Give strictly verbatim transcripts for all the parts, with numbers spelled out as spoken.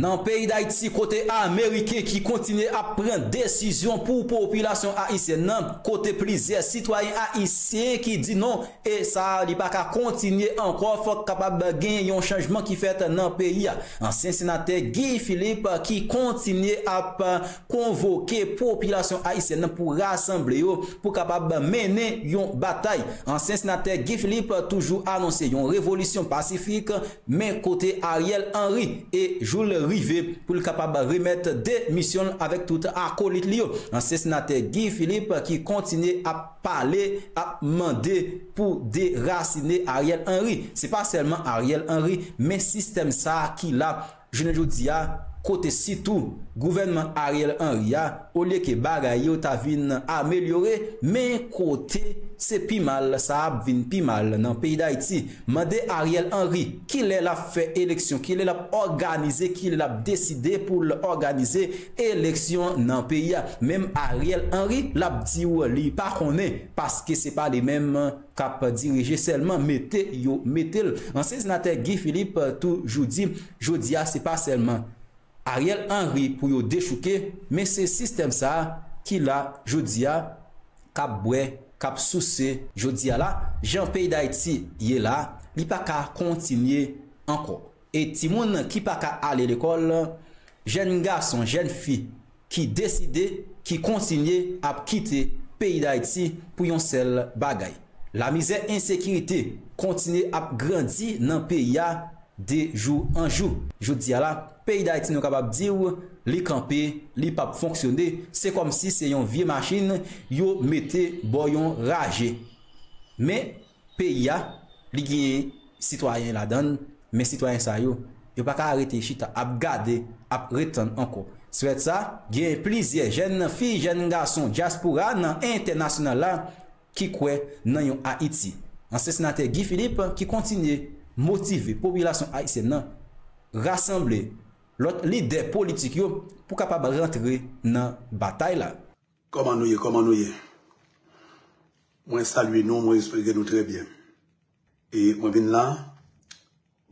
Nan peyi Dayiti, kote Ameriken ki kontinye ap pran desizyon pou popilasyon ayisyèn nan, kote plizyè sitwayen ayisyen ki di non, e sa a li pa ka kontinye ankò, fòk kapab gen yon chanjman ki fèt nan peyi a. Ansyen senatè Guy Philippe ki kontinye ap konvoke popilasyon ayisyèn nan pou rasanble yo, pou kapab mennen yon batay. Ansyen senatè Guy Philippe toujou anonse yon revolisyon pasifik, men kote Ariel Henry e jou l rive pou l kapab remèt demisyon l avèk tout akolit li yo. Ansyen senatè Guy Philippe ki kontinye ap pale, ap mande pou derasine Ariel Henry. Se pa sèlman Ariel Henry, men sistèm sa a ki la jounen jodi a, kote sitou gouvènman Ariel Henry a, olye ke bagay yo ta vin amelyore, men kote se pi mal sa ap vin pi mal nan peyi Dayiti. Mande Ariel Henry kilè l ap fè eleksyon, kilè l ap òganize, kilè l ap deside pou l òganize eleksyon nan peyi a. Menm Ariel Henry l ap di w li pa konnen, paske se pa li menm k ap dirije sèlman, mete yo mete l. Ansyen senatè Guy Philippe toujou di, jodi a se pa sèlman Ariel Henry pou yo dechouke, men se sistèm sa a ki la jodi a, k ap bwè, k ap souse jodi a la, jan peyi Dayiti ye la, li pa ka kontinye ankò. E timoun ki pa ka ale lekòl, jèn gason, jèn fi ki deside, ki kontinye ap kite peyi Dayiti pou yon sèl bagay. Lamizè, ensekirite kontinye ap grandi nan peyi a de jou an jou. Jodi a la, peyi Dayiti, nou kapab di w, li kanpe, li p ap fonksyone. Se kòmsi se yon vye machin yo mete bò yon raje. Men, peyi a, li genyen sitwayen ladan l, men sitwayen sa yo, yo pa ka rete chita ap gade, ap ret tann ankò. Swèt sa, gen plizyè jèn fi, jèn gason dyaspora nan entènasyonal la ki kwè nan yon Ayiti. Ansyen senatè Guy Philippe ki kontinye motive popilasyon ayisyèn nan, rasanble lòt lidè politik yo pou kapab rantre nan batay la. Kòman nou ye? Kòman nou ye? Mwen salye nou, mwen espere nou trè byen. E mwen vin la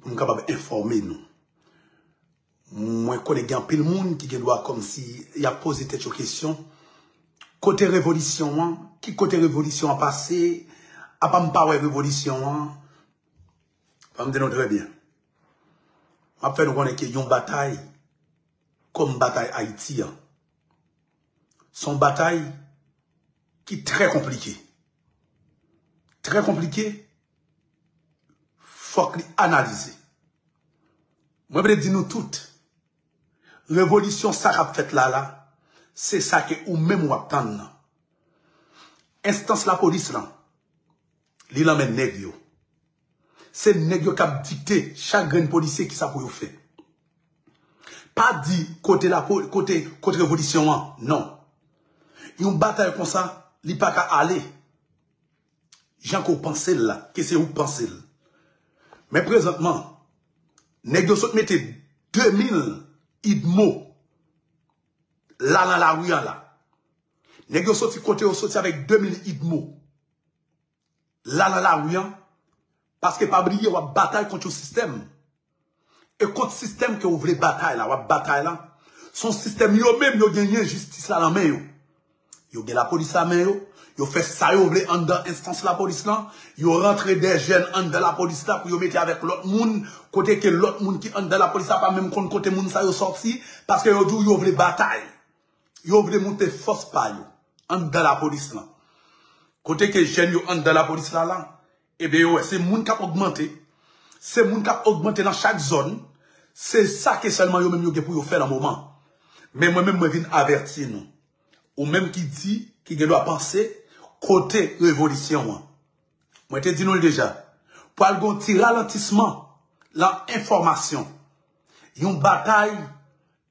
pou m kapab enfòme nou. Mwen konnen gen anpil moun ki gen dwa kòmsi y ap poze tèt yo kesyon, kote revolisyon an? Ki kote revolisyon an pase? Apa m pa wè revolisyon an? Ban m di nou trè byen. M ap fè nou konnen ke yon batay kòm batay Ayiti an, se yon batay ki trè konplike. Trè konplike, fòk li analize. Mwen vle di nou tout, revolisyon sa k ap fèt la la, se sa ke ou menm w ap tann nan. Enstans lapolis lan, li nan men nèg yo. Se nèg yo k ap dikte chak grenn polisye kisa pou yo fè. Pa di kote lapo-, kote, kote revolisyon an, non. Yon batay konsa, li pa ka ale jan ke w panse l la, ke se ou k panse l. Men prezantman, nèg yo sot mete de mil idmo la nan lari an la. Nèg yo soti kote yo soti avèk de mil idmo la nan lari an, paske pa bliye w ap batay kont yon sistèm. E kont sistèm ke w vle batay la, w ap batay la, se yon sistèm yo menm yo genyen jistis la nan men yo. Yo gen lapolis la men yo, yo fè sa yo vle anndan enstans lapolis lan, yo rantre de jèn anndan lapolis la pou yo mete avèk lòt moun, kote ke lòt moun ki anndan lapolis la pa menm konn kote moun sa yo sòti, paske yo di w yo vle batay. Yo vle moute fòs pa yo anndan lapolis lan. Kote ke jèn yo anndan lapolis la la, ebyen yo wè se moun k ap ogmante. Se moun k ap ogmante nan chak zòn. Se sa ke sèlman yo menm yo gen pou yo fè nan moman. Men mwen menm mwen vin avèti nou. Ou menm ki di, ki gen dwa panse, kote revolisyon an? Mwen te di nou l deja. Pral gen yon ti ralantisman lan enfòmasyon. Yon batay,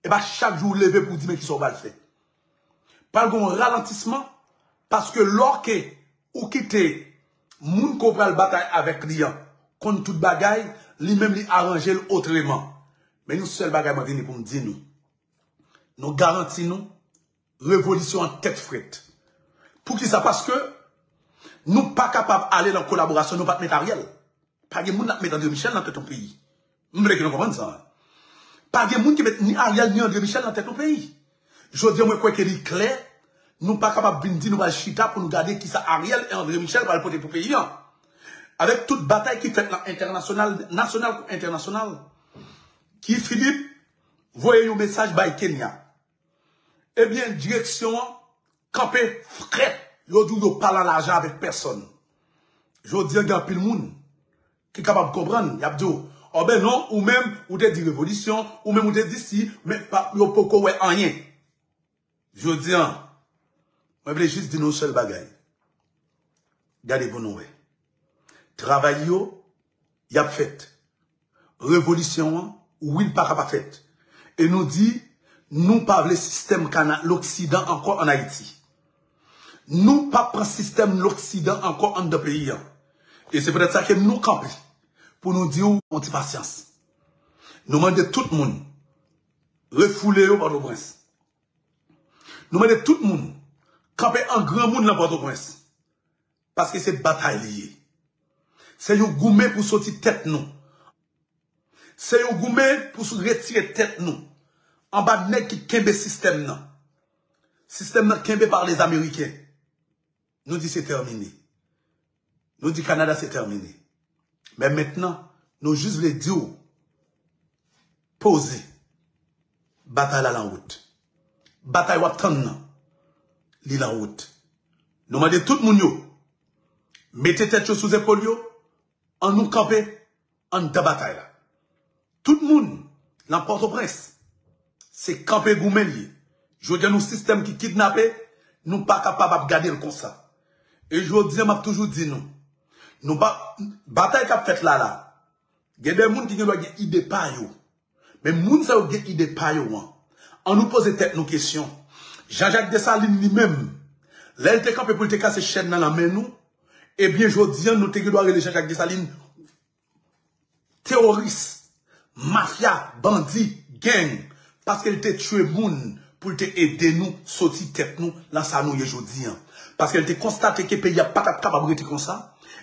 e pa chak jou w leve pou w di men kisa w pral fè. Pral gen yon ralantisman, paske lè w ke ou kite moun ke w pral batay avèk li an konn tout bagay, li menm li aranje l otreman. Men yon sèl bagay mwen vini pou m di nou. Nou garanti nou, revolisyon an tèt frèt. Poukisa? Paske nou pa kapab ale nan kolaborasyon, nou pa t met Ariel. Pa gen moun n ap met André Michel nan tèt yon peyi. M vle ke nou konprann sa. Pa gen moun ki met ni Ariel ni André Michel nan tèt yon peyi. Jodi a, mwen kwè ke li klè, nou pa kapab vin di nou pral chita pou nou gade kisa Ariel e André Michel pral pote pou peyi an. Avèk tout batay ki fèt nan entènasyonal, nasyonal kou entènasyonal, Guy Philippe voye yon mesaj bay Kenya. Ebyen, direksyon an kanpe frèt. Yo di w yo pa nan lajan avèk pèsonn. Jodi a, gen anpil moun ki kapab konprann, y ap di w, "O ben non, ou menm, ou te di revolisyon, ou menm, ou te di si, men pa, yo poko wè anyen." Jodi a, mwen vle jis di nou yon sèl bagay. Gade pou nou wè. Travay yo, y ap fèt. Revolisyon an, wi, l pa ka pa fèt. E nou di, nou pa vle sistèm kana-, loksidan ankò ann Ayiti. Nou p ap pran sistèm loksidan ankò anndan peyi an. E se poutèt sa ke nou kanpe pou nou di w yon ti pasyans. Nou mande tout moun refoule yo Pòtoprens. Nou mande tout moun kanpe an granmoun nan Pòtoprens. Paske se batay li ye. Se yon goumen pou soti tèt nou. Se yon goumen pou sou retire tèt nou anba nèg ki kenbe sistèm nan. Sistèm nan kenbe pa les Americains. Nou di se tèmine. Nou di Kanada se tèmine. Men mentnan, nou jis vle di w, poze. Batay la lan wout. Batay w ap tann nan, li lan wout. Nou mande tout moun yo mete tèt yo sou zepòl yo, ann nou kanpe anndan batay la. Tout moun nan Pòtoprens, se kanpe goumen l ye. Jodi a, nou sistèm ki kidnape, nou pa kapab ap gade l konsa. E jodi a, m ap toujou di nou, nou pa, batay k ap fèt la la, gen de moun ki gen dwa gen ide pa yo. Men moun sa yo gen ide pa yo an. Ann nou poze tèt nou kesyon. Jean-Jacques Dessalines li menm, lè l te kanpe pou l te kase chèn nan nan men nou, ebyen jodi a, nou te gen dwa rele Jean-Jacques Dessalines teworis, mafya, bandi, gang, paske l te tchwe moun pou l te ede nou soti tèt nou lan sa nou ye jodi a. Paske l te konstate ke peyi a pa t ap kapab rete konsa,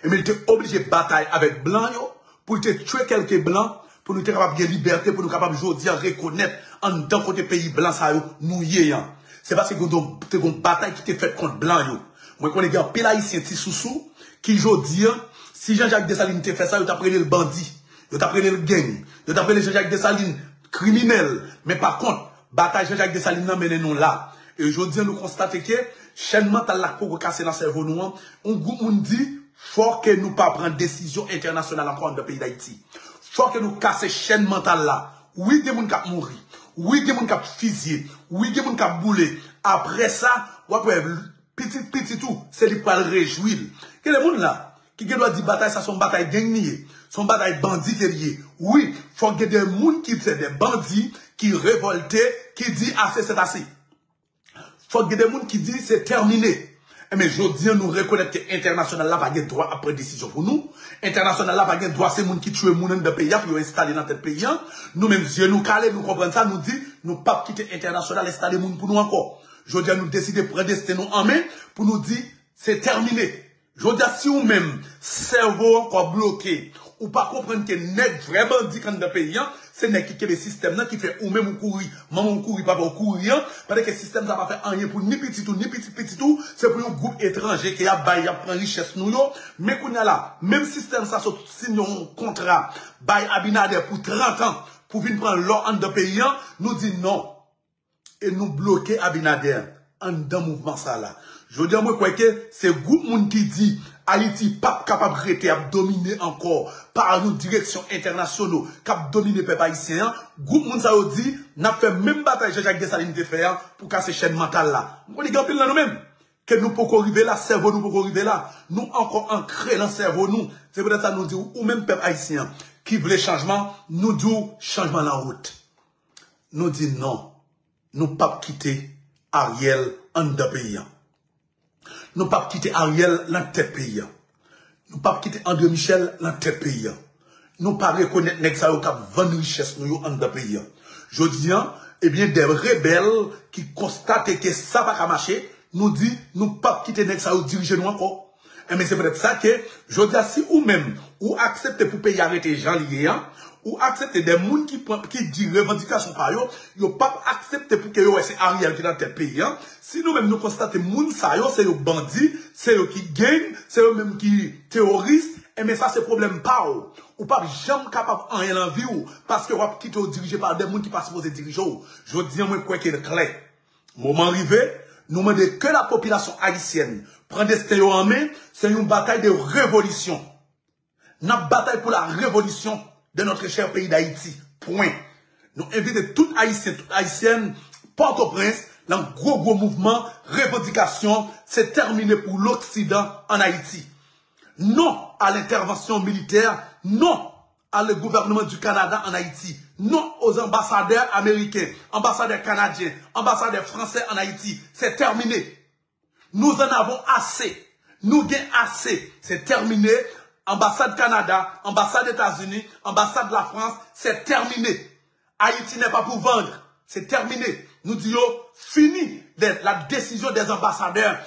ebyen l te oblije batay avèk blan yo pou l te tchwe kèlke blan pou nou te kapab gen libète, pou nou kapab jodi a rekonèt anndan kote peyi blan sa yo nou ye an. Se paske gen yon, te gen yon batay ki te fèt kont blan yo. Mwen konnen gen anpil Ayisyen ti sousou ki jodi a, si Jean-Jacques Dessalines te fè sa, yo t ap rele l bandi, yo t ap rele l gang, yo t ap rele Jean-Jacques Dessalines kriminèl. Men pa kont, batay Jean-Jacques Dessalines nan mennen nou la. E jodi a, nou konstate ke chèn mantal la k poko kase nan sèvo nou an, yon gwoup moun di, fò ke nou pa pran desizyon entènasyonal ankò anndan peyi Dayiti. Fò ke nou kase chèn mantal la. Wi, gen moun k ap mouri. Wi, gen moun k ap fizye. Wi, gen moun k ap boule. Apre sa, w ap wè pitit pitit ou, se li k pral rejwi l. Gen de moun la ki gen dwa di batay sa se yon batay gang li ye, se yon batay bandi ke li ye. Wi, fòk gen de moun ki se de bandi, ki revòlte, ki di ase sèt ase. Fòk gen de moun ki di se tèmine. Enben, jodi a, nou rekonèt ke entènasyonal la pa gen dwa ap pran desizyon pou nou. Entènasyonal la pa gen dwa se moun ki tchwe moun anndan peyi a pou yo enstale nan tèt peyi a. Nou menm, zye nou kale, nou konprann sa, nou di, nou p ap kite entènasyonal enstale moun pou nou ankò. Jodi a, nou deside pran desten nou an men pou nou di, se tèmine. Jodi a, si ou menm, sèvo w ankò bloke, ou pa konprann ke nèg vrè bandi k anndan peyi a, se nèg ki kenbe sistèm nan ki fè ou menm ou kouri, manman w kouri, papa w kouri an, pandan ke sistèm sa pa fè anyen pou ni pitit ou, ni pitit pitit ou, se pou yon gwoup etranje ke y ap bay, y ap pran richès nou yo. Men kounye a la, menm sistèm sa sot siyen yon kontra, bay Abinader pou trant an, pou vin pran lò anndan peyi a, nou di non. E nou bloke Abinader anndan mouvman sa la. Jodi a, mwen kwè ke se gwoup moun ki di Ayiti p ap kapab rete ap domine ankò pa yon direksyon entènasyonal k ap domine pèp ayisyen an. Gwoup moun sa yo di, n ap fè menm batay Jean-Jacques Dessalines te fè a pou kase chèn mantal la. M konnen gen anpil nan nou menm ke nou poko rive la, sèvo nou poko rive la. Nou ankò ankre nan sèvo nou. Se poutèt sa nou di w, ou menm pèp ayisyen an ki vle chanjman, nou di w chanjman lan wout. Nou di non. Nou p ap kite Ariel anndan peyi a. Nou p ap kite Ariel nan tèt peyi a. Nou p ap kite André Michel nan tèt peyi a. Nou pa rekonèt nèg sa yo k ap vann richès nou yo anndan peyi a. Jodi a, ebyen, de rebèl ki konstate ke sa pa ka mache, nou di nou p ap kite nèg sa yo dirije nou ankò. Enben, se poutèt sa ke, jodi a, si ou menm, ou aksepte pou peyi a rete jan li ye an, ou aksepte de moun ki pran, ki di revandikasyon pa yo, yo p ap aksepte pou ke yo wè se Ariel ki nan tèt peyi an. Si nou menm nou konstate moun sa yo, se yo bandi, se yo ki gang, se yo menm ki teworis, enben sa se pwoblèm pa w. Ou p ap janm kapab anyen nan vi w, paske w ap kite w dirije pa de moun ki pa sipoze dirije w. Jodi a, mwen kwè ke l klè. Moman rive, nou mande ke la popilasyon ayisyèn pran desten yo an men, se yon batay de revolisyon. N ap batay pou la revolisyon de notre cher pays d'Haïti. Pwen. Nou envite tout Ayisyen, tout Ayisyèn, Pòtoprens, nan gwo gwo mouvman revandikasyon, se tèmine pou loksidan ann Ayiti. Non à l'intervention militaire, non à le gouvernement du Canada en Haïti, non aux ambassadeurs américains, ambassadeurs canadiens, ambassadeurs français en Haïti. C'est terminé. Nous en avons assez. Nou gen ase. Se tèmine. Anbasad Kanada, anbasad Etazini, anbasad Lafrans, se tèmine. Haïti n'est pas pour vendre. Se tèmine. Nou di yo, fini de la décision des ambassadeurs,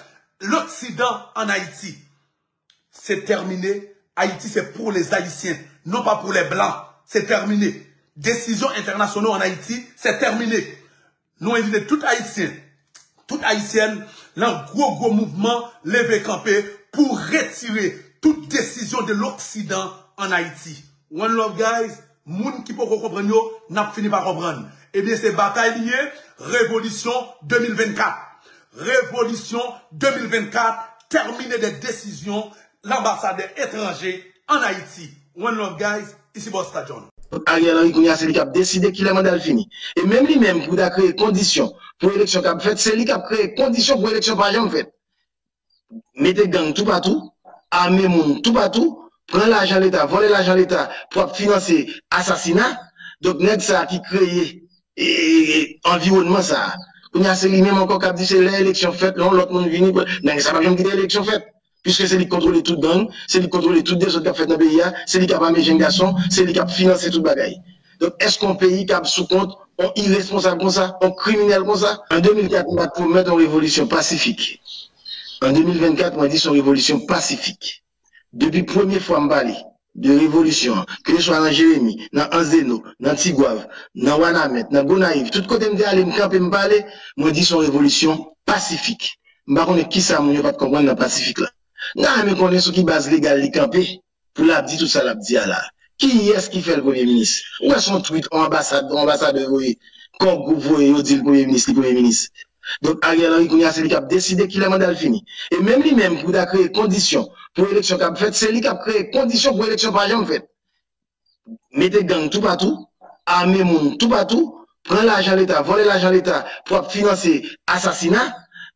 l'Occident en Haïti. Se tèmine. Ayiti se pou les Haïtiens, non pa pou les Blancs. Se tèmine. Desizyon entènasyonal an Ayiti, se tèmine. Nou envite tout Ayisyen, tout Ayisyèn, nan gwo gwo mouvman leve kanpe pou retire tout desizyon de l'Occident en Haïti. One love, guys. Moun ki poko konprann yo, n ap fini pa konprann. Ebyen, se batay li ye, revolisyon de mil vennkat. Revolisyon de mil vennkat, tèmine de desizyon lanbasadè etranje an Ayiti. One love, guys. Isi Busta John. Ariel Henry, kounye a, se li k ap deside kilè manda l fini. E menm li menm, pou ta kreye kondisyon pou eleksyon k ap fèt, se li k ap kreye kondisyon pou eleksyon pa janm fèt. Mete gang toupatou, ame moun toupatou, pran lajan Leta, vòlè lajan Leta pou ap finanse asasina. Donk, nèg sa a ki kreye, e, e, anviwònman sa a. Kounye a, se li menm ankò k ap di se lè eleksyon fèt, lè yon lòt moun vini, nèg sa p ap janm kite eleksyon fèt. Piske se li k kontwole tout gang, se li k kontwole tout dezòd k ap fèt nan peyi a, se li k ap ame jenn gason, se li k ap finanse tout bagay. Donk, èske yon peyi kab sou kont yon iresponsab konsa, yon kriminèl konsa? An de mil kat, m pa t pwomèt yon revolisyon pasifik. An de mil vennkat, mwen di se yon revolisyon pasifik. Depi premye fwa m pale de revolisyon an, keseswa nan Jeremi, nan Anse des Naux, nan Tigwav, nan Wanament, nan Gonayiv, tout kote m te ale, m kanpe, m pale, mwen di se yon revolisyon pasifik. M pa konnen kisa moun yo pa t konprann nan pasifik la. M ta renmen konnen sou ki baz legal li kanpe pou l ap di tout sa l ap di a la. Kiyès ki fè l premye minis? Ou wè se yon tweet yon anbasad, yon anbasadè voye, kò gwoup voye, yo di l premye minis, li premye minis. Donk, Ariel Henry, kounye a, se li k ap deside kilè manda l fini. E menm li menm, pou ta kreye kondisyon pou eleksyon k ap fèt, se li k ap kreye kondisyon pou eleksyon pa janm fèt. Mete gang toupatou, ame moun toupatou, pran lajan Leta, vòlè lajan Leta pou ap finanse asasina.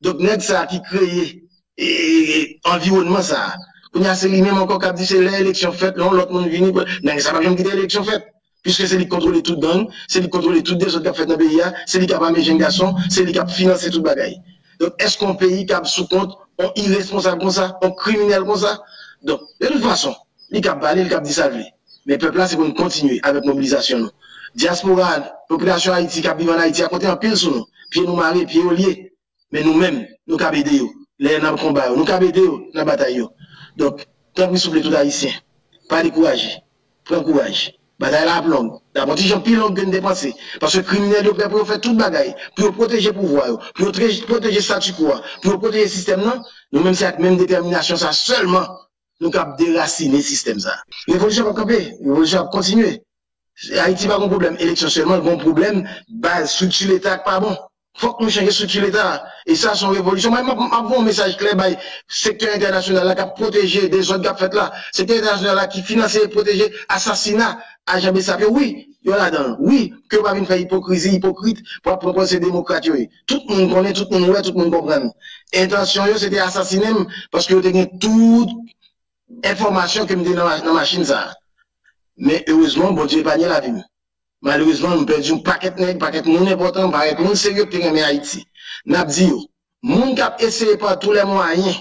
Donk, nèg sa a ki kreye, e, e, e, anviwònman sa a. Kounye a, se li menm ankò k ap di se lè eleksyon fèt, lè yon lòt moun vini, nèg sa p ap janm kite eleksyon fèt. Piske se li k kontwole tout gang, se li k kontwole tout dezòd k ap fèt nan peyi a, se li k ap ame jenn gason, se li k ap finanse tout bagay. Donk, èske yon peyi kab sou kont yon iresponsab konsa, yon kriminèl konsa? Donk, de tout fason, li kab pale, li kab di sa l vle. Men pèp la, se pou n kontinye avèk mobilizasyon nou. Dyaspora, popilasyon Ayiti k ap viv ann Ayiti a konte anpil sou nou. Pye nou mare, pye yo lye. Men nou menm, nou kab ede yo lè nan konba yo. Nou kab ede yo nan batay yo. Donk, tanpri souple tout Ayisyen, pa dekouraje. Pran kouraj. Batay la ap long. L ap yon ti jan pi long ke n te panse. Paske kriminèl yo prè pou yo fè tout bagay. Pou yo pwoteje pouvwa yo. Pou yo tre- pwoteje statu quo a. Pou yo pwoteje sistèm nan. Nou menm se ak menm detèminasyon sa sèlman nou kab derasinen sistèm sa. Revolisyon p ap kanpe. Revolisyon ap kontinye. Ayiti pa gon pwoblèm eleksyon sèlman, l gon pwoblèm baz, estrikti Leta k pa bon. Fòk nou chanje estrikti Leta a. E sa se yon revolisyon. Mwen, m ap, m ap voye yon mesaj klè bay sektè entènasyonal la k ap pwoteje dezòd k ap fèt la. Sektè entènasyonal la ki finanse e pwoteje asasina ajan besap yo. Wi, yo ladan l. Wi, ke yo pa vin fè ipokrizi, ipokrit, pou ap pran pòz se demokrat yo ye. Tout moun konnen, tout moun wè, tout moun konprann. Entansyon yo, se te asasinen m, paske yo te gen tout enfòmasyon ke m te nan, nan machin sa a. Men erezman, Bondye epanye lavi m. Malerezman, m pèdi yon pakèt nèg, pakèt moun enpòtan, pakèt moun serye ki te renmen Ayiti. N ap di yo, moun k ap eseye pa tou lè mwayen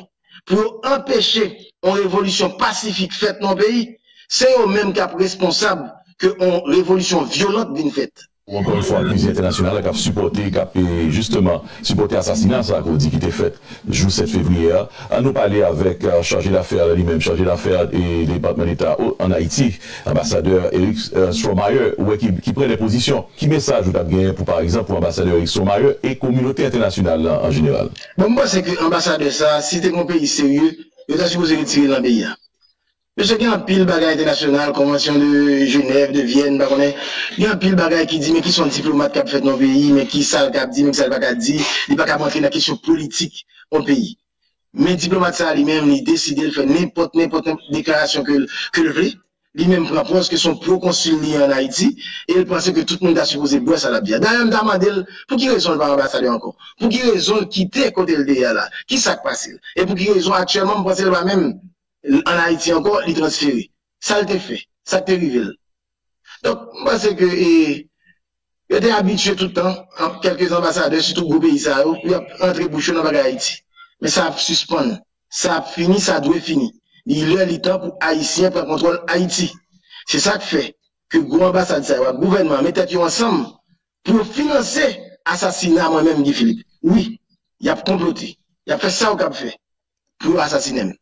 pou yo anpeche yon revolisyon pasifik fèt nan yon peyi, se yo menm k ap responsab ke yon revolisyon vyolant vin fèt. Ankò yon fwa, plizyè entènasyonal k ap sipòte, k ap, e, jisteman, sipòte asasina sa ke w di ki te fèt jou sèt fevriye a. Ann nou pale avèk, e, chaje dafè li menm, chaje dafè, e, Depatman Deta o, ann Ayiti, anbasadè Eric, e, Stromayer, ou wè ki, ki pran de pozisyon. Ki mesaj ou t ap genyen pou, pa egzanp, pou anbasadè Eric Stromayer e kominote entènasyonal la an jeneral? Bon, m panse ke anbasadè sa a, si te gen yon peyi serye, yo ta sipoze retire l nan peyi a. Mesye, gen anpil bagay entènasyonal, konvansyon de Jenèv, de Vyèn, m pa konnen. Gen anpil bagay ki di, men ki sa yon diplomat k ap fèt nan yon peyi, men ki sa l k ap di, men ki sa l pa ka di. Li pa ka antre nan kesyon politik yon peyi. Men diplomat sa a li menm, li deside l fè nenpòt, nenpòt, nenpòt deklarasyon ke l, ke l vle. Li menm pran pòz ke se yon pwokonsil li ye ann Ayiti, e l panse ke tout moun ta sipoze bwè sa l ap di a. Dayè, m ta mande l, pou ki rezon l pa anbasadè ankò? Pou ki rezon l kite kote l te ye a la? Ki sa k pase l? E pou ki rezon aktyèlman m panse l pa menm ann Ayiti ankò, li transfere? Sa l te fè? Sa k te rive l? Donk, m panse ke, e, yo te abitye tout tan, an, kèlke anbasadè, sitou gwo peyi sa yo, pou y ap rantre bouch yo nan bagay Ayiti. Men sa ap sispann. Sa ap fini, sa dwe fini. Li lè, li tan pou Ayisyen pran kontwòl Ayiti. Se sa k fè ke gwo anbasad sa yo ak gouvènman an met tèt yo ansanm pou yo finanse asasina mwen menm, Guy Philippe. Wi, y ap konplote. Y ap fè sa yo kab fè pou yo asasinen m.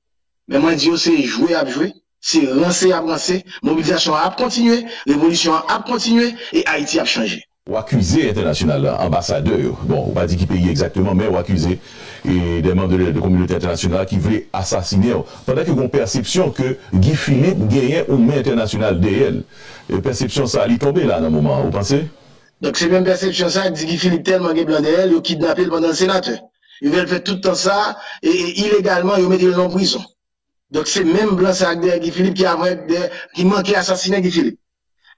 Men mwen di yo se jwe y ap jwe, se ranse y ap ranse, mobilizasyon an ap kontinye, revolisyon an ap kontinye, e Ayiti ap chanje. W akize entènasyonal la, anbasadè yo, bon, ou pa di ki peyi egzakteman, men w akize, e, de manm de, de kominote entènasyonal ki vle asasinen w. Pandan ke gen yon pèsepsyon ke Guy Philippe genyen yon men entènasyonal dèyè l. E pèsepsyon sa a, li tonbe la nan moman an, ou panse? Donk, se menm pèsepsyon sa a ki di Guy Philippe tèlman gen blan dèyè l, yo kidnape l pandan l senatè. Yo fè l fè tout tan sa a, e, e ilegalman, yo mete l nan prizon. Donk, se menm blan sa a ki dèyè Guy Philippe ki avè, dèyè, ki manke asasinen Guy Philippe.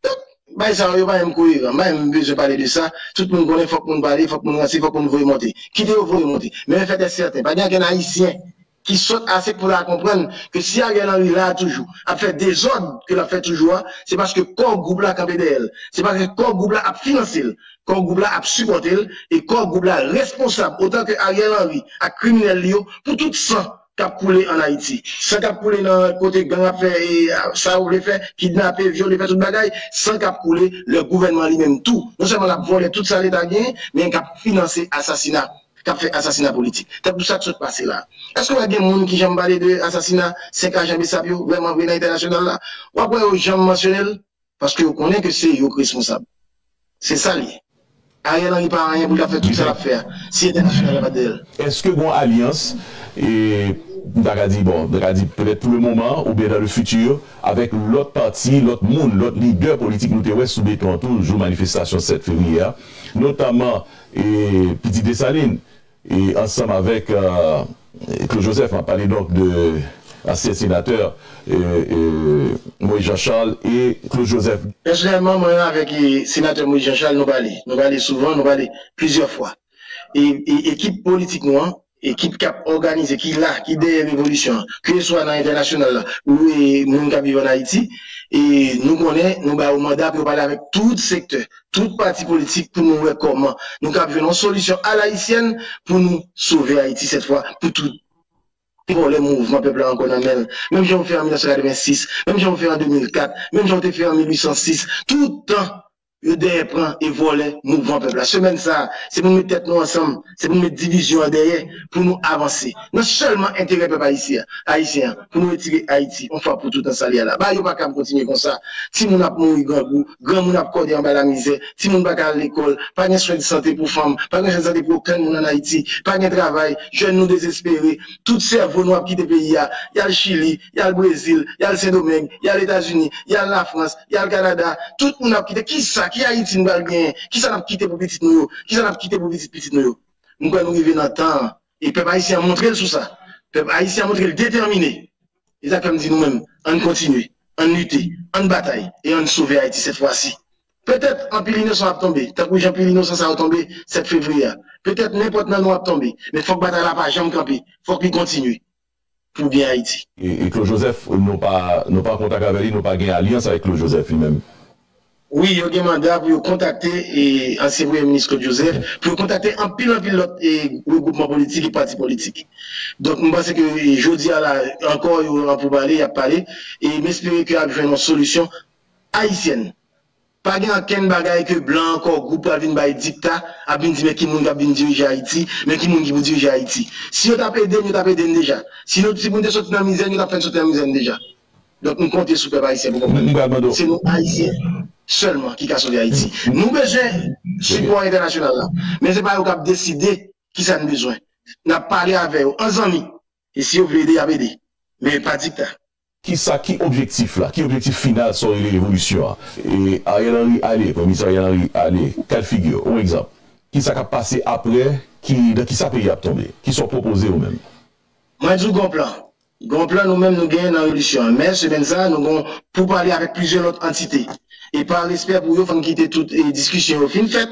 Donk, bagay sa yo, yo pa menm koyeran. M pa menm bezwen pale de sa. Tout moun konnen fòk moun pale, fòk moun ranse, fòk moun voye monte. Kite yo voye monte. Men yon fèt è sèten, pa gen okenn Ayisyen ki sòt ase pou l al konprann ke si Ariel Henry la a toujou, ap fè dezòd ke l ap fè toujou a, se paske Core Group la kanpe dèyè l. Se paske Core Group la ap finanse l. Core Group la ap sipòte l, e Core Group la responsab, otan ke Ariel Henry ak kriminèl li yo, pou tout san k ap koule ann Ayiti. San k ap koule nan kote gang ap fè, e, sa yo vle fè, kidnape, vyole, fè tout bagay, san k ap koule lè gouvènman li menm tou, non sèlman l ap vòlè tout sa Leta genyen, men k ap finanse asasina, k ap fè asasina politik. Tankou sa k sot pase la. Èske w wè gen moun ki janm pale de asasina senk ajan BSAP yo, vrèman vre, nan entènasyonal la? W ap wè yo janm mansyone l? Paske yo konnen ke se yo k responsab. Se sa l ye. Ariel Henry pa anyen pou l ta fè tout sa l ap fè a, si entènasyonal la pa t dèyè l. Èske gen yon alyans, e, m ta ka di, bon, m ta ka di petèt pou le moman, oubyen dans le futur, avèk lòt pati, lòt moun, lòt lidè politik nou te wè sou beton an tou, jou manifestasyon sèt fevriye a, notaman, e, Pitit Desalin, e ansanm avèk, euh, Claude Joseph, m ap pale donk de ansyen senatè, e, e, Moïse Jean Charles e Claude Joseph. Pèsonèlman, mwen avèk, e, senatè Moïse Jean Charles, nou pale. Nou pale souvan, nou pale plizyè fwa. E, e ekip politik nou an, ekip k ap òganize, ki la, ki dèyè revolisyon an, keseswa nan entènasyonal la, ou, e, moun k ap viv ann Ayiti, e nou konnen, nou ba yo manda pou yo pale avèk tout sektè, tout pati politik pou nou wè kòman nou kab jwenn yon solisyon alayisyèn pou nou sove Ayiti sèt fwa pou tout. Vòlè mouvman pèp la ankò nan men l. Menm jan yo fè an mil nèf san katrevensis, menm jan yo fè an de mil kat, menm jan yo te fè an mil uit san sis, tout tan yo dèyè pran e vòlè mouvman pèp la. Semèn sa a, se pou nou met tèt nou ansanm, se pou nou met divizyon an dèyè pou nou avanse. Nan sèlman enterè pèp ayisyen an, ayisyen an, pou nou retire Ayiti yon fwa pou tout nan sa l ye a la. Bagay yo pa kab kontinye konsa. Timoun ap mouri grangou, granmoun ap kòde anba lamizè, timoun pa ka al lekòl, pa gen swen de sante pou fanm, pa gen swen de sante pou okenn moun ann Ayiti, pa gen travay, jèn nou dezespere, tout sèvo nou ap kite peyi a, y al Chili, y al Brezil, y al Sendomeng, y al Etazini, y al Lafrans, y al Kanada, tout moun ap kite. Kisa, ki Ayiti nou pral genyen? Kisa n ap kite pou pitit nou yo? Kisa n ap kite pou pitit pitit nou yo? M kwè nou rive nan tan an. E pèp ayisyen an montre l sou sa. Pèp ayisyen an montre l detèmine. E sa k fè m di nou menm, ann kontinye, ann lite, ann batay, e ann sove Ayiti sèt fwa si. Petèt, anpil inosan ap tonbe, tankou jan pil inosan sa yo tonbe sèt fevriye a. Petèt, nenpòt nan nou ap tonbe, men fòk batay la pa janm kanpe, fòk li kontinye. Pou byen Ayiti. E, e Claude Joseph, nou pa, nou pa an kontak avè li, nou pa gen alyans avèk Claude Joseph li menm. Wi, yo gen manda pou yo kontakte, e, ansyen Premye Minis Claude Joseph, pou yo kontakte anpil, anpil lòt, e, regwoupman politik e pati politik. Donk, m panse ke, e, jodi a la, ankò, yo an pou pale, y ap pale, e m espere ke y ap jwenn yon solisyon ayisyèn. Pa gen ankenn bagay ke blan ankò gwoup pral vin bay dikta, ap vin di men ki moun k ap vin dirije Ayiti, men ki moun ki pou dirije Ayiti. Si yo t ap ede n, yo t ap ede n deja. Si nou, si pou n te soti nan mizè, yo t ap fè n soti nan mizè n deja. Donk, m konte sou pèp ayisyen pou konprann. Se nou Ayisyen sèlman ki ka sove Ayiti. Nou bezwen sipò entènasyonal la. Men se pa yo k ap deside kisa n bezwen. N ap pale avè yo an zanmi. E si yo vle ede, y ap ede. Men pa dikta. Kisa, ki objektif la? Ki objektif final sa w rele revolisyon an? E Ariel Henry ale, Premye Minis Ariel Henry ale, kal figi w, yon egzanp. Kisa k ap pase apre? Ki, nan kisa peyi a ap tonbe? Kisa w pwopoze ou menm? Mwen di w gon plan. Gon plan nou menm nou genyen nan revolisyon an. Men semèn sa a, nou gon pou pale avèk plizyè lòt antite. E pa respè pou yo, fò n kite tout e, diskisyon yo fin fèt.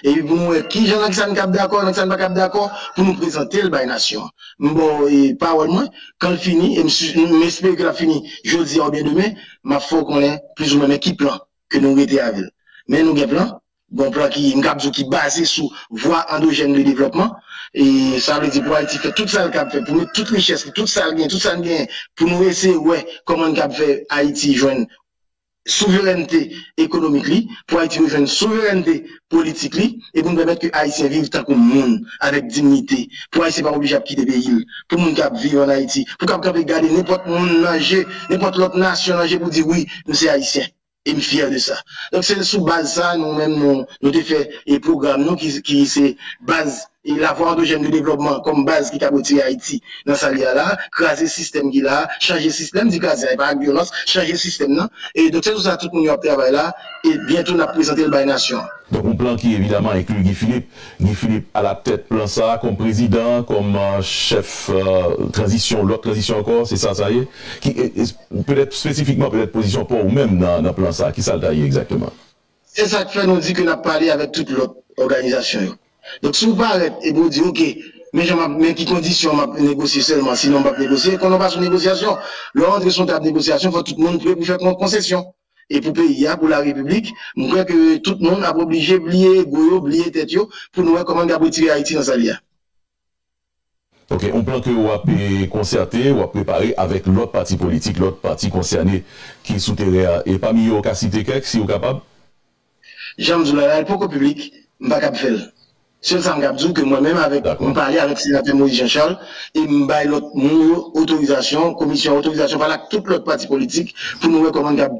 Epi pou nou wè kijan nan kisa n kab dakò, nan kisa n pa kab dakò, pou nou prezante l bay nasyon an. M ba w e, pawòl mwen, kan l fini, e m, si- m espere ke l ap fini jodi a oubyen demen, m ap fè w konnen plizoumwen men ki plan ke nou rete avè l. Men nou gen plan, gon plan ki, m kab di w ki baze sou vwa andojèn de devlòpman. E sa vle di pou Ayiti fè tout sa l kab fè, pou met tout richès li, tout sa l gen, tout sa n genyen, pou nou eseye wè kòman n kab fè Ayiti jwenn souverènte ekonomik li, pou Ayiti rejwenn souverènte politik li, e pou n pèmèt ke Ayisyen viv tankou moun, avèk diyite, pou Ayisyen pa oblije ap kite peyi l, pou moun k ap viv ann Ayiti, pou k ap kanpe gade nenpòt moun nan je, nenpòt lòt nasyon nan je pou di wi, m se Ayisyen, e m fyè de sa. Donk se sou baz sa nou menm nou, nou te fè e pwogram nou ki, ki se baz e lavwa andojèn de devlòpman kòm baz ki kab retire Ayiti nan sa l ye a la, kraze sistèm ki la a, chanje sistèm, di kraze a, e pa ak vyolans, chanje sistèm nan. E donk se sou sa tout moun yo ap travay la, e byento n ap prezante l bay nasyon an. Donk yon plan ki evidaman enkli Guy Philippe. Guy Philippe alatèt plan sa a kòm prezidan, kòm chèf tranzisyon, lòt tranzisyon ankò, se sa sa ye? Ki, petèt espesifikman, petèt pozisyon pa w menm nan, nan plan sa a, kisa l ta ye egzakteman? Se sa k fè nou di ke n ap pale avèk tout lòt òganizasyon yo. Donk, si w parèt epi w di, oke, men jan m ap, men ki kondisyon m ap negosye sèlman, sinon m p ap negosye, konnen w pa sou negosyasyon. Lè w antre sou yon tab negosyasyon, fò tout moun pre pou fè kon- konsesyon. E pou peyi a, pou larepiblik, m kwè ke tout moun ap oblije bliye ego yo, bliye tèt yo, pou nou wè kòman n ap retire Ayiti nan sa l ye a. Ok, yon plan ke w ap konsète, w ap prepare avèk lòt pati politik, lòt pati konsène ki sou teren an. E pami yo, w ka site kèk, si w kapab? Jan m di w la, la, l poko piblik, m pa kab fè l. Sèl sa m kab di w ke mwen menm avèk, m pale avèk senatè Moïse Jean Charles e m bay lòt moun yo otorizasyon, komisyon an otorizasyon, pale ak tout lòt pati politik pou nou wè kòman n kab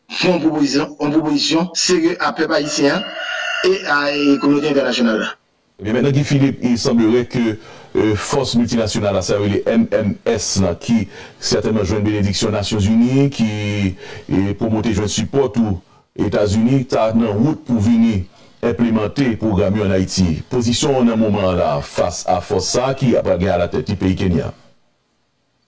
fè yon pwopozisyon, yon pwopozisyon serye a pèp ayisyen an e a e kominote entènasyonal la. Ebyen, mentnan, Guy Philippe, il semblerait que euh, fòs miltinasyonal la, sa yo rele M M S lan, ki sètènman jwenn benediksyon Nasyonzini, ki e, pwomote jwenn sipò tou Etazini, ta nan wout pou vini enplimante pwogram yo ann Ayiti. Pozisyon w nan moman an la fas a fòs sa a ki pral gen alatèt li peyi Kenya?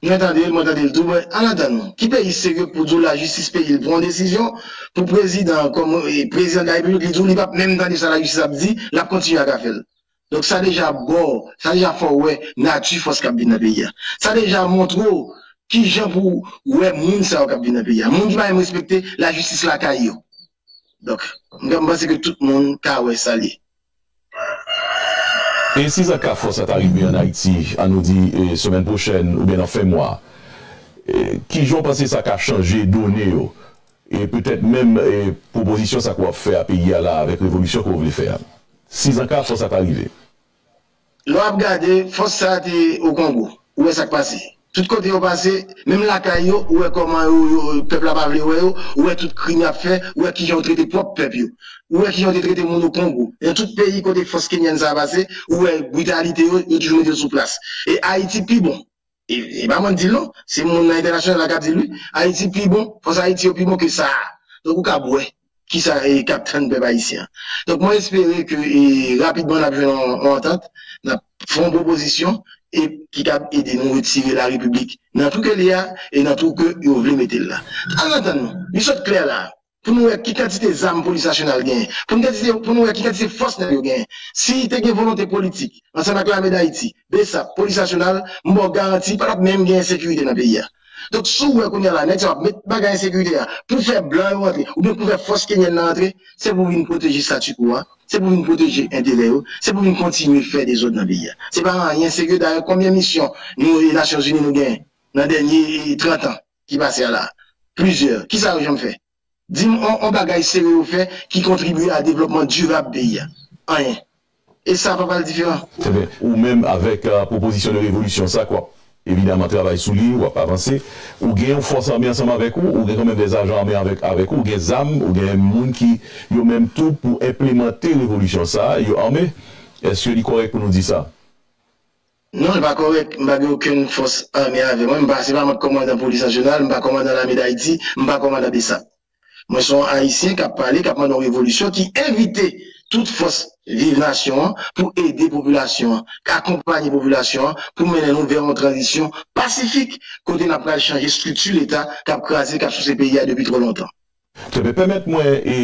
Mwen tande l, mwen tande l tou, men ann atann nou. Ki peyi serye k pou di w lajistis peyi l pran yon desizyon pou prezidan an kòm e, prezidan de la repiblik, li di w li p ap menm tande sa lajistis ap di, l ap kontinye ak afè l. Donk sa deja ba w, sa deja fè w wè nati fòs k ap vin nan peyi a. Sa deja montre w kijan pou w wè moun sa yo k ap vin nan peyi a. Moun ki pa menm respekte lajistis lakay yo. Donk, m panse ke tout moun ka wè sa l ye. E si zaka fòs sa ta rive ann Ayiti, ann nou di e, semèn pwochèn oubyen nan fen mwa, e, kijan w panse sa ka chanje done yo? E petèt menm e, pwopozisyon sa ke w ap fè a peyi a la avèk revolisyon ke w vle fè a? Si zaka fòs sa ta rive. Lè w ap gade, fòs sa a te o Kongo. Ou wè sa k pase. Tout kote yo pase, menm lakay yo, ou wè kòman yo, yo, pèp la pa vle wè yo, ou wè tout krim y ap fè, ou wè kijan yo trete pwòp pèp yo. Ou wè kijan yo te trete moun o Kongo. Nan tout peyi kote fòs kenyèn sa a pase, ou wè britalite yo, yo toujou mete yo sou plas. E Ayiti pi bon. E, e pa mwen k di l non, se moun nan entènasyonal la k ap di l wi. Ayiti pi bon, fòs Ayiti yo pi bon ke sa a. Donk ou kab wè kisa e, k ap tann pèp ayisyen an. Donk mwen espere ke e, rapidman n ap jwenn yon, yon antant, n ap fè yon pwopozisyon e ki kab ede nou retire larepiblik nan twou ke l ye a e nan twou ke yo vle mete l la. Ann atann nou, li sot klè la a. Pou nou wè ki kantite zam polis nasyonal genyen, pou n kantite, pou nou wè ki kantite fòs nèg yo genyen. Si te gen volonte politik, ansanm ak Lame Dayiti, BSAP, polis nasyonal, m ba w garanti, pa t ap menm gen ensekirite nan peyi a. Donk, si w wè kounye a la, nèg sa yo ap met bagay ensekirite a pou fè blan yo rantre, oubyen pou fè fòs kenyèn nan rantre, se pou vin pwoteje statu quo a, se pou vin pwoteje enterè yo, se pou vin kontinye fè dezòd nan peyi a. Se pa anyen serye, dayè, konbyen misyon nou, e Nasyonzini nou genyen nan dènye trant an ki pase a la? Plizyè. Kisa yo janm fè? Di m yon, yon bagay serye yo fè ki kontribye a devlòpman dirab peyi a. Anyen. E sa pa pral diferan. Trè byen. Ou menm avèk uh, pwopozisyon de revolisyon sa k w ap evidaman travay sou li, w ap avanse. Ou gen yon fòs ame ansanm avèk ou, ou gen kanmenm dè ajan ame avèk, avèk ou, ou gen zam, ou gen moun ki yo menm tou pou enplimante revolisyon sa, yo ame. Èske li kòrèk pou nou di sa? Non, li pa kòrèk. M pa gen okenn fòs ame avè mwen. M pa, se pa mwen k kòmandan polis nasyonal, m pa kòmandan lame dayiti, m pa kòmandan besap. Mwen se yon Ayisyen k ap pale, k ap mande yon revolisyon, ki envite tout fòs viv nasyon an pou ede popilasyon an, k akonpanye popilasyon an pou mennen nou vè yon tranzisyon pasifik kote n ap pral chanje estrikti Leta k ap kraze, k ap souse peyi a depi twò lontan. Trè byen. Pèmèt mwen e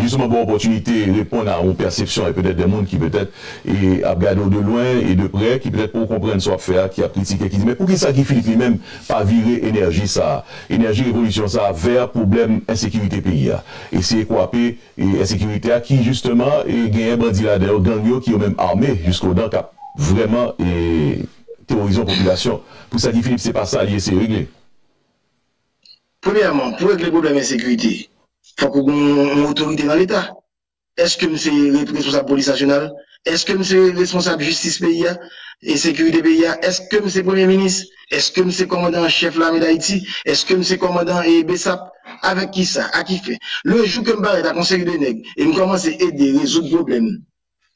jisteman ba w opòtinite reponn a yon pèsepsyon e petèt de moun ki petèt e ap gade w de lwen e de prè, ki petèt poko konprann sa w ap fè a, ki ap kritike, ki di men poukisa Guy Philippe li menm pa vire enèji sa a, enèji revolisyon sa a vè pwoblèm ensekirite peyi a, eseye kwape e ensekirite a ki jisteman e genyen bandi ladan yo, gang yo ki yo menm ame jiskodan k ap vrèman e teworize yon popilasyon. Poukisa Guy Philippe se pa sa li eseye regle? Premyèman, pou regle pwoblèm ensekirite, fòk ou gen yon otorite nan Leta. Èske m se responsab polis nasyonal? Èske m se responsab jistis peyi a e sekirite peyi a? Èske m se premye minis? Èske m se kòmandan an chèf lame dayiti? Èske m se kòmandan e besap? Avèk kisa? A ki fen? Le jou ke m parèt ak yon seri de nèg e m kòmanse ede rezoud pwoblèm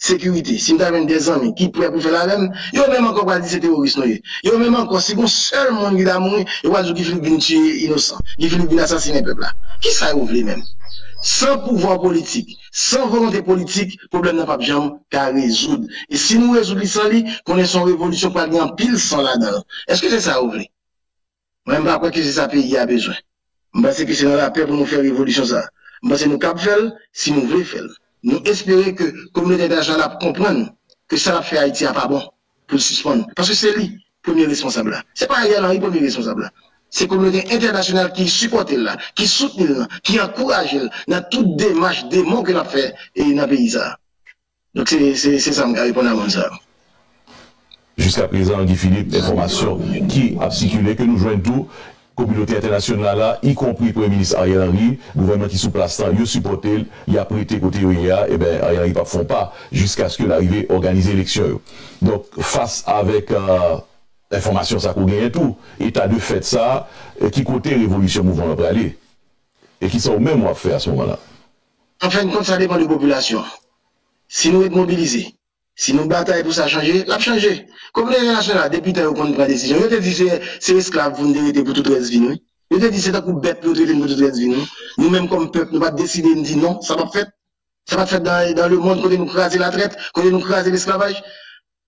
sekirite, si m ta jwenn de zanmi ki prè pou fè l avè m, yo menm ankò pral di se teworis nou ye. Yo menm ankò, si gon sèl moun ki ta mouri, yo pral di w Guy Philippe vin tiye inosan, Guy Philippe vin asasinen pèp la. Kisa yo vle menm? San pouvwa politik, san volonte politik, pwoblèm nan p ap janm ka rezoud. E si nou rezoud li san li, konnen se yon revolisyon k pral gen anpil san ladan l. Èske se sa yo vle? Mwen, m pa kwè ke se sa peyi a bezwen. M panse ke se nan lapè pou nou fè revolisyon sa a. M panse nou kab fè l si nou vle fè l. Nou espere ke kominote entènasyonal ap konprann ke sa l ap fè Ayiti a pa bon, pou l sispann. Paske se li premye responsab la. Se pa Ariel Henry premye responsab la. Se kominote entènasyonal ki sipòte l la, ki soutni l lan, ki ankouraje l nan tout demach demon ke l ap fè e nan peyi sa a. Donk se se se sa m ka reponn a moun sa yo. Jiskaprezan, Guy Philippe, enfòmasyon ki ap sikile, ke nou jwenn tou, kominote entènasyonal la, ikonpri Premye Minis Ariel Henry, gouvènman ki sou plas lan, yo sipòte l, y ap rete kote yo ye a, ebyen, Ariel Henry p ap fè yon pa jiskaske l arive òganize eleksyon yo. Donk, fas avèk euh, enfòmasyon sa ke w genyen tou, eta de fèt sa, ki kote revolisyon mouvman an prale? E kisa ou menm w ap fè a se moman la? Anfenntkont, sa depann de popilasyon an. Si nou ret mobilize, si nou batay pou sa chanje, l ap chanje. Kominote entènasyonal la, depi tan yo konn pran desizyon. Yo te di se se esklav pou n te rete pou tout rès vi n, wi. Yo te di se tankou bèt pou yo trete n pou tout rès vi n, wi. Nou menm kòm pèp, nou pa t deside n di non, sa p ap fèt. Sa pa t fèt dan dan lemonn kote nou kraze latrèt, kote nou kraze lesklavaj.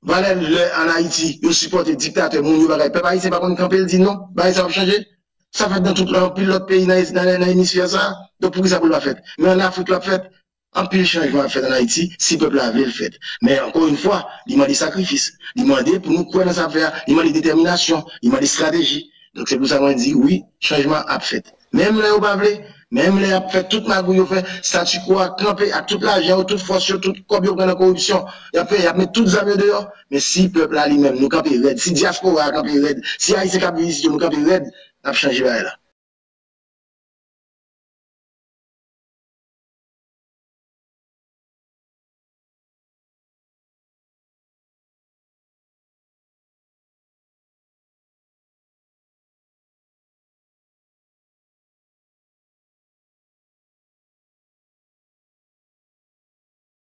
Valè lè ann Ayiti yo sipòte diktatè, moun yo bagay. Pèp ayisyen pa konn kanpe l di non, bagay sa p ap chanje. Sa fèt nan tout anpil lòt peyi nan nan nan emisfè sa a. Donk poukisa pou l pa fèt? Men ann Afrik l ap fèt. Anpil chanjman ap fèt ann Ayiti si pèp la vle l fèt. Men ankò yon fwa, li mande sakrifis. Li mande pou nou kwè nan sa n ap fè a, li mande detèminasyon, li mande estrateji. Donk se pou sa mwen di wi, chanjman ap fèt. Menm lè yo pa vle, menm lè y ap fè tout magouy yo fè, statu quo a kanpe ak tout lajan yo, tout fòs yo, tout kòb yo pran nan koripsyon, y ap fè, y ap met tout zam yo deyò. Men si pèp la li menm, nou kanpe rèd, si dyaspora a kanpe rèd, si Ayisyen k ap viv isit yo, nou kanpe rèd, n ap chanje bagay la.